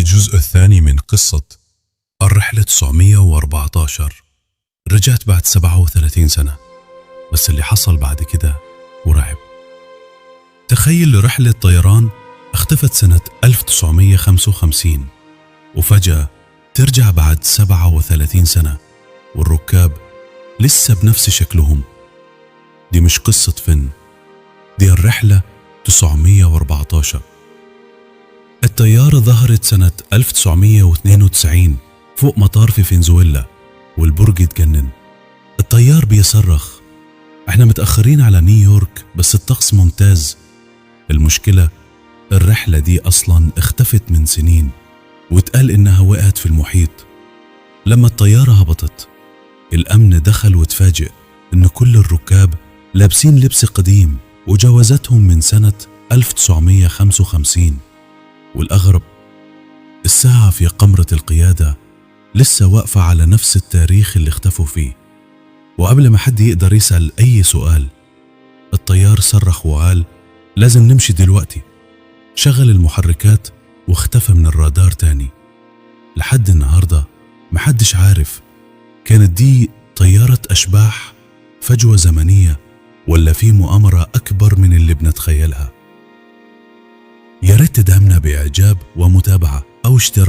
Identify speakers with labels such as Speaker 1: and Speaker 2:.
Speaker 1: الجزء الثاني من قصة الرحلة 914. رجعت بعد 37 سنة، بس اللي حصل بعد كده مرعب. تخيل رحلة طيران اختفت سنة 1955 وفجأة ترجع بعد 37 سنة والركاب لسه بنفس شكلهم. دي مش قصة فن، دي الرحلة 914. الطيارة ظهرت سنة 1992 فوق مطار في فنزويلا، والبرج اتجنن. الطيار بيصرخ: احنا متأخرين على نيويورك بس الطقس ممتاز. المشكلة الرحلة دي أصلا اختفت من سنين، واتقال إنها وقعت في المحيط. لما الطيارة هبطت الأمن دخل وتفاجئ إن كل الركاب لابسين لبس قديم وجوازاتهم من سنة 1955. والأغرب الساعة في قمرة القيادة لسه واقفة على نفس التاريخ اللي اختفوا فيه. وقبل ما حد يقدر يسأل أي سؤال، الطيار صرخ وقال: لازم نمشي دلوقتي. شغل المحركات واختفى من الرادار تاني. لحد النهاردة محدش عارف كانت دي طيارة أشباح، فجوة زمنية، ولا في مؤامرة أكبر من اللي بنتخيلها. يا ريت تدعمنا بإعجاب ومتابعة أو اشتراك.